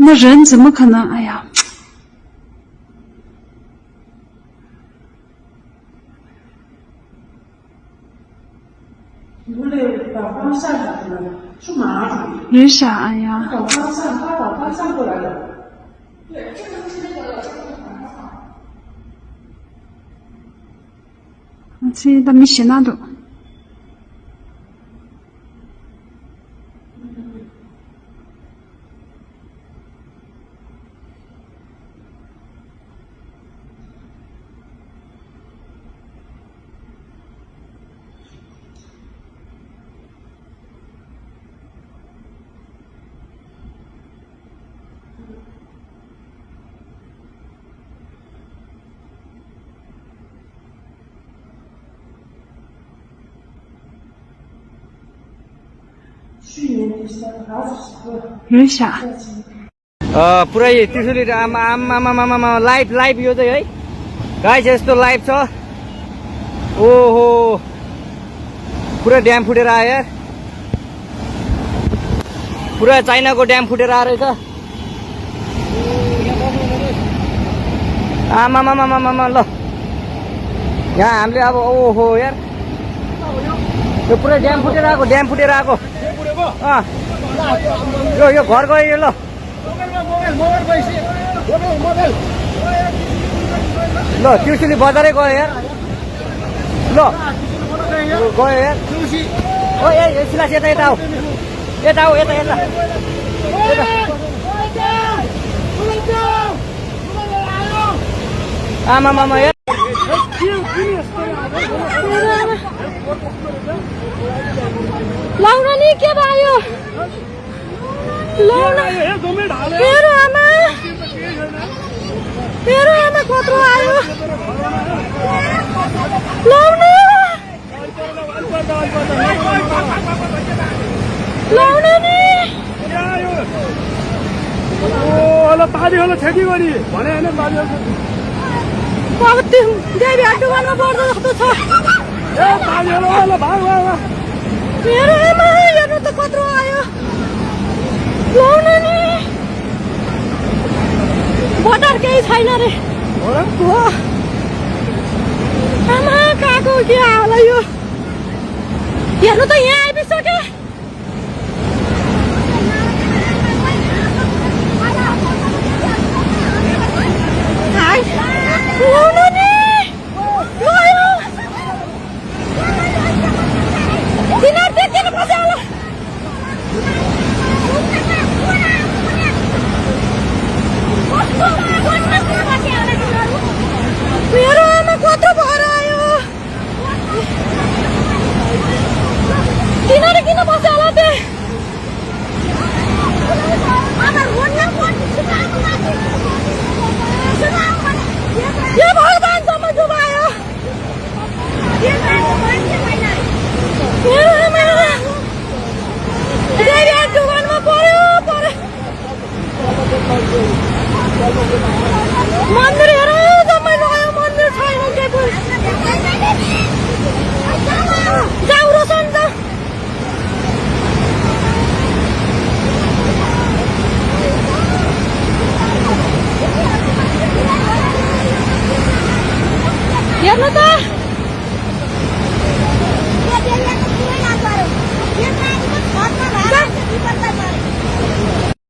那人怎么可能？哎呀！你们得导方向啥的，是马祖。为啥？哎呀！导方向，他导方向过来的。对，这个就是那个导方向。这他没写那都。去年的是好几十个。为啥？पुरै त्रिशुली आमा लाइभ यो चाहिँ है गाइस यस्तो लाइभ छ ओहो पुरा ड्याम फुटेर आयो यार पुरा चाइनाको ड्याम फुटेर आएर रहेछ आमा ल यहाँ हामीले अब ओहो यार यो पुरै ड्याम फुटेर आएको यो घर गयो यो ल ल त्रिशुली बजारै गयो यार ल गयो यार ओ ए सिलास यता आऊ यता आमा यार लाउन नि के भयो लाउन मेरो आमा कत्रो आयो लाउन नि होला पानी होला खेती गरी भने हैन पानी होला कति देवी हट्टुमा पर्दो जस्तो छ ए पानी होला भाग मेरो आमा हेर्नु त कत्रो आयो लाउन नि बटर केही छैन रे हो आमा काको के होला यो हेर्नु त यहाँ आइपुग्यो लाउन नि गयो तिनीहरू देख्दैन पछि होला मेरो आमा कत्रो भएर आयो तिनीहरू किन बस्यो होला त्यो यो भगवानसम्म डुबायो मेरो आमा देवी डुबानमा पर्यो मन्दिर हेर जम्मै लग्यो मन्दिर छैन के जाऊ रोशन जा हेर्नु त